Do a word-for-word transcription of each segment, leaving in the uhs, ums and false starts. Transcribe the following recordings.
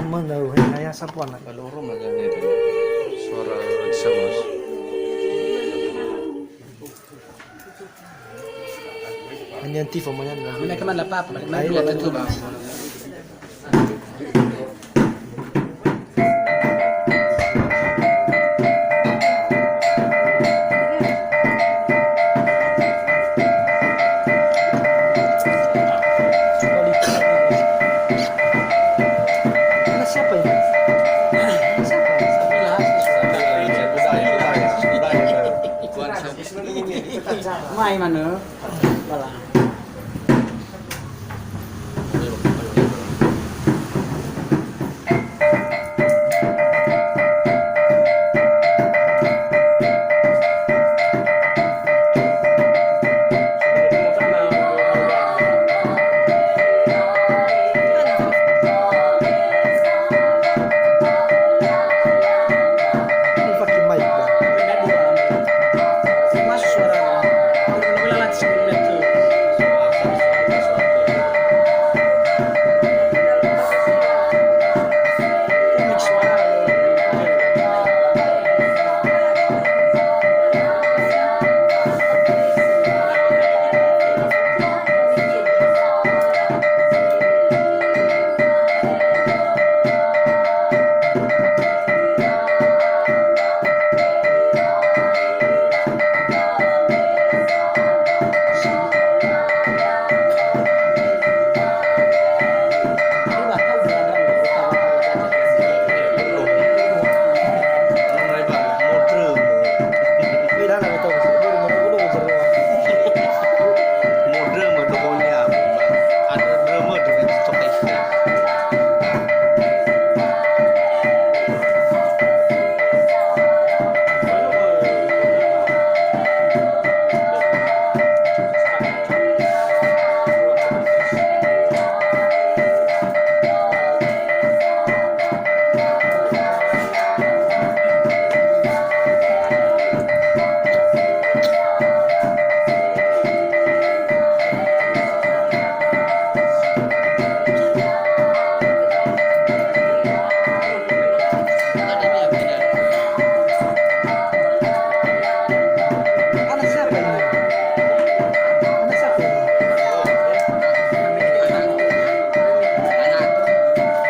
Mana, wahai ayah, sapa anak? Kalau rumah jangan itu. Suara disebut. Hanya anti famanya. Mana kemana apa? Mana dua tentu, Bang? Anak siapa ini? Anak siapa? Mai mana? Bala. Pakai mic, Bang. Masuk suara. Anak siapa ini? Anak siapa ini?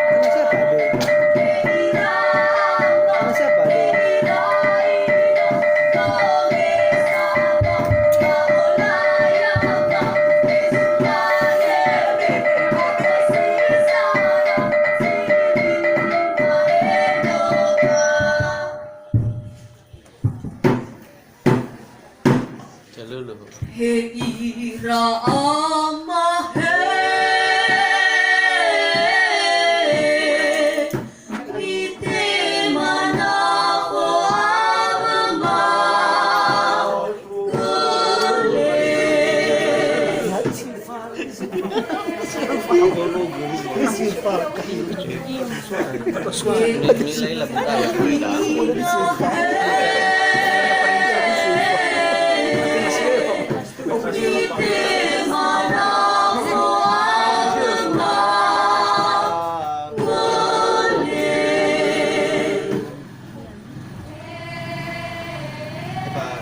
Anak siapa, Dek? Anak siapa, Dek? He ira ama he, mitema nafo awö ma göle. Hebat,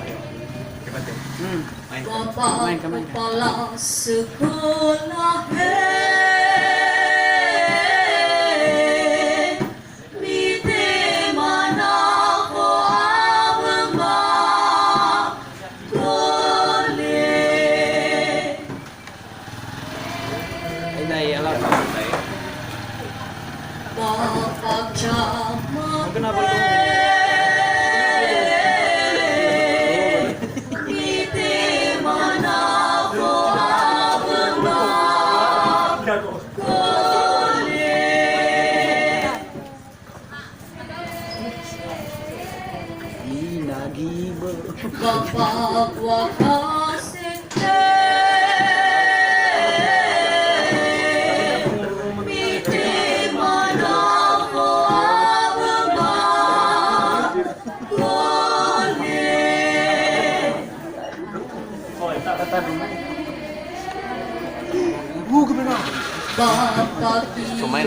hebat, ya. Hmm. Main, main, main. Kepala sekolah, he, mitema nafo awö ma göle. Ini ya lah. Bapak Camat, mitema nafo awö ma göle. Ina gibö. Bapak Wakasek, mitema nafo awö ma göle. Cuma Oh,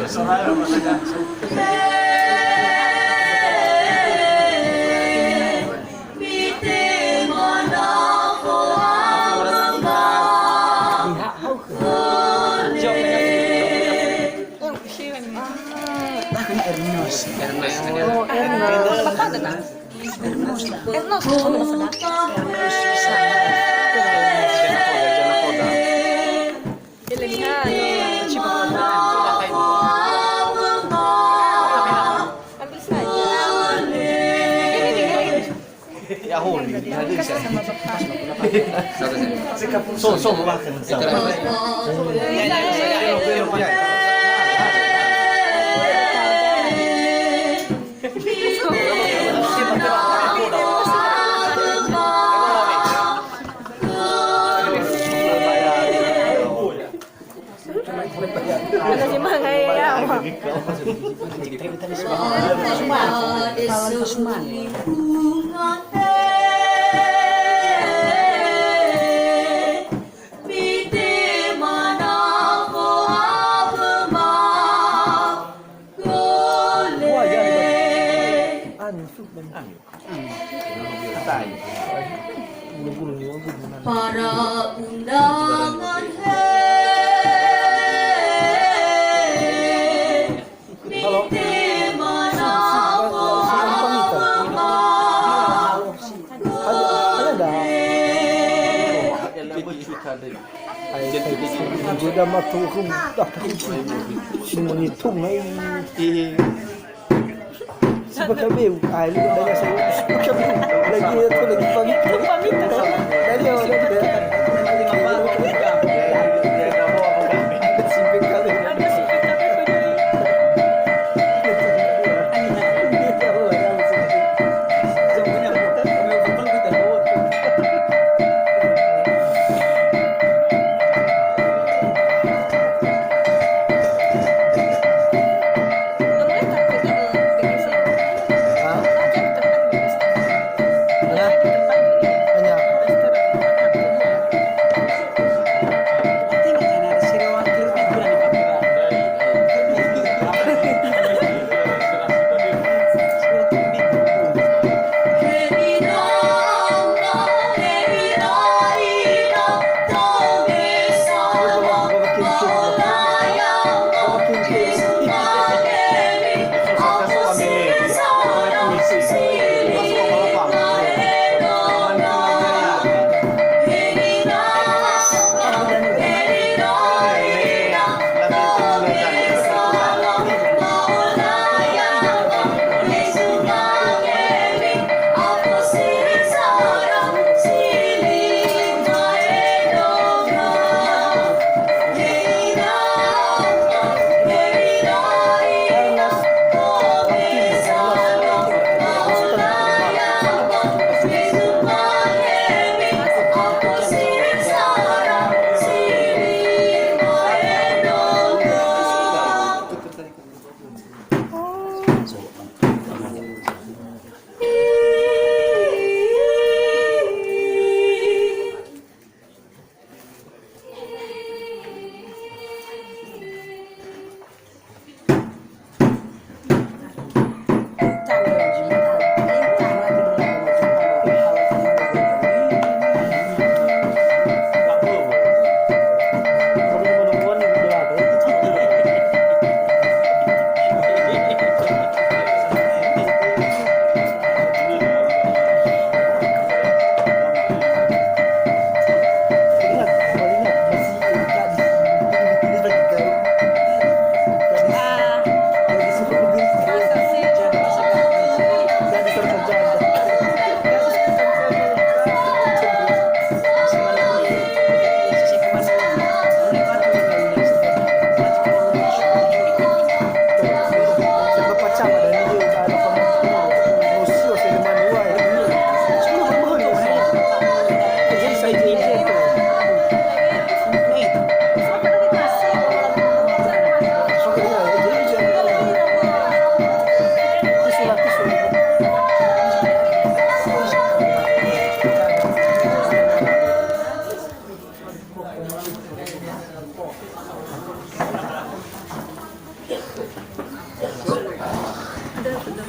Ernest. Ernest. Ambil saja. Ini, ini. Ya, holi. So, so, makan. Ada semangat ya, Mak. Para undangan, he, mite manafo. Goda mato rum, dah, dah, dah. Ini menitung, eh. Sipakabeu, ah, ini udah saya sipakabeu. Lagi ya tuh, lagi pamit. Pamit. Dari awal, dari awal.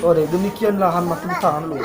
Ore, demikianlah han matu tangan lu.